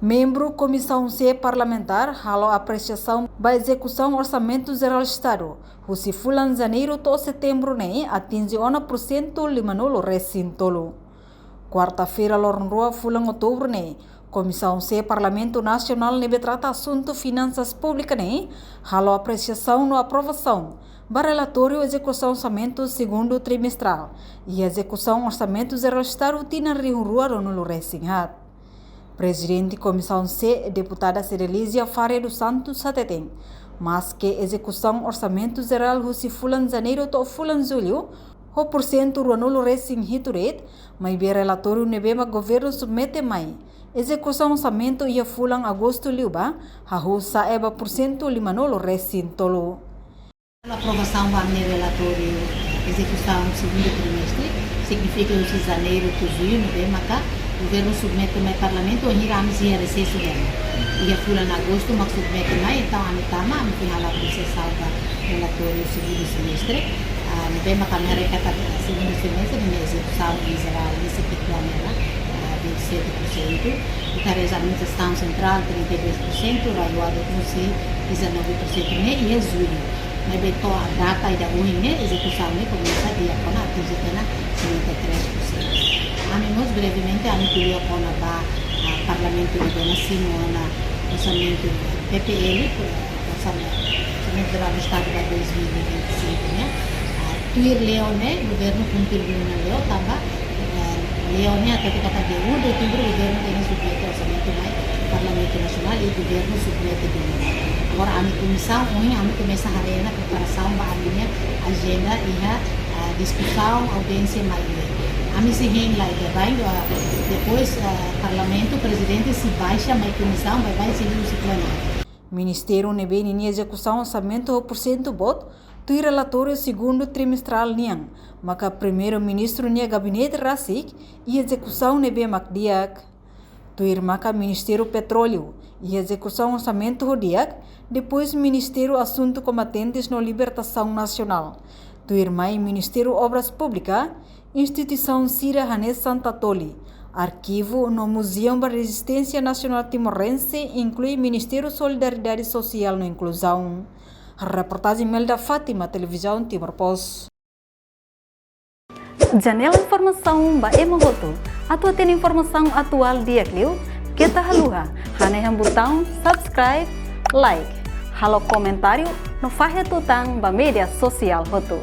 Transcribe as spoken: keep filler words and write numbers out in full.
Membru Komisaun C parlamentár halo apresiasaun ba ezekusaun Orsamentu Jerál Estadu husi fulan Janeiru to'o Setembru ne'e atinje ona pursentu limanulu resin tolu. Kuarta-feira loron rua fulan Outubru ne'e, Komisaun C Parlamentu Nasionál ne'ebé trata asuntu finansas públika ne'e halo apresiasaun no aprovasaun ba relatóriu ezekusaun orsamentu segundu trimestrál i ezekusaun Orsamentu Jerál Estadu tinan rihun rua ruanulu resin haat. Prezidente Komisaun C, Deputada Cedelizia Faria dos Santos hateten, maske ezekusaun Orsamentu Jerál husi fulan Janeiru to'o fulan Jullu ho pursentu ruanulu resin hitu de'it, maibé relatóriu ne'ebé mak governu submete mai ezekusaun orsamentu iha fulan Agostu liubá hahú sa'e ba pursentu limanulu resin tolu. Aprovasaun ba ami-nia relatóriu ezekusaun segundu trimestre, signifika husi Janeiru to'o Jullu ne'ebé maka governu submete mai Parlamentu, wainhira ami sei iha resesu nian. Iha fulan Agostu mak submete mai, entaun ami tama, ami foin halo apresiasaun ba relatóriu segundu semestre, ah, ne'ebé maka ami haree katak segundu semestre nia ezekusaun em geral, nia sei efetua hela, ah, vinte e sete por cento, i haree administrasaun sentrál trinta e dois por cento, RAEOA de'it mós sei dezanove por cento ne'e iha Jullu. Maibé to'o data ida ohin ne'e, ezekusaun ne'e komesa di'ak ona, atinje tiha ona setenta e três por cento. Ami mós brevemente, ami ko'alia kona-ba, ah, Parlamentu ne'ebé mak simu ona orsamentu P P L, eh, orsamentu, Orsamentu Jerál Estadu ba dois mil e vinte e cinco ne'e. Ah, tuir lei ne'e, governu kumpre duni ona lei, tanba eh, lei ne'e hatete katak dia um de outubro governu tenke submete orsamentu mai Parlamentu Nasionál i governu submete duni. Agora ami komisaun, ohin ami komesa haree ona preparasaun ba ami-nia ajenda iha, ah, diskusaun, audiénsia mai lei. Ami sei hein lai de'it, ah, depois, ah, Parlamentu, Prezidente sei baixa mai komisaun, baibain sei liu husi plenária. Ministériu ne'ebé ninia ezekusaun orsamentu ho pursentu boot, tuir relatóriu segundu trimestrál nian, maka Primeiru-Ministru nia gabinete rasik iha ezekusaun ne'ebé mak di'ak. Tuir maka Ministériu Petróleu iha ezekusaun orsamentu ho di'ak, depois Ministériu Asuntu Kombatentes no Libertasaun Nasionál. Tuirmai Ministériu Obras Públika, instituisaun sira hanesan Tatoli, Arkivu no Muzeu ba Rezisténsia Nasionál Timorense, inklui Ministériu Solidariedade Sosiál no Inkluzaun. Reportajen Melda Fátima, Televizaun Timor Post. Janela informasaun ba ema hotu. Atu hatene informasaun atuál di'ak liu, keta haluha hanehan butaun subscribe, like, halo komentáriu no fahe tutan ba média sosiál hotu.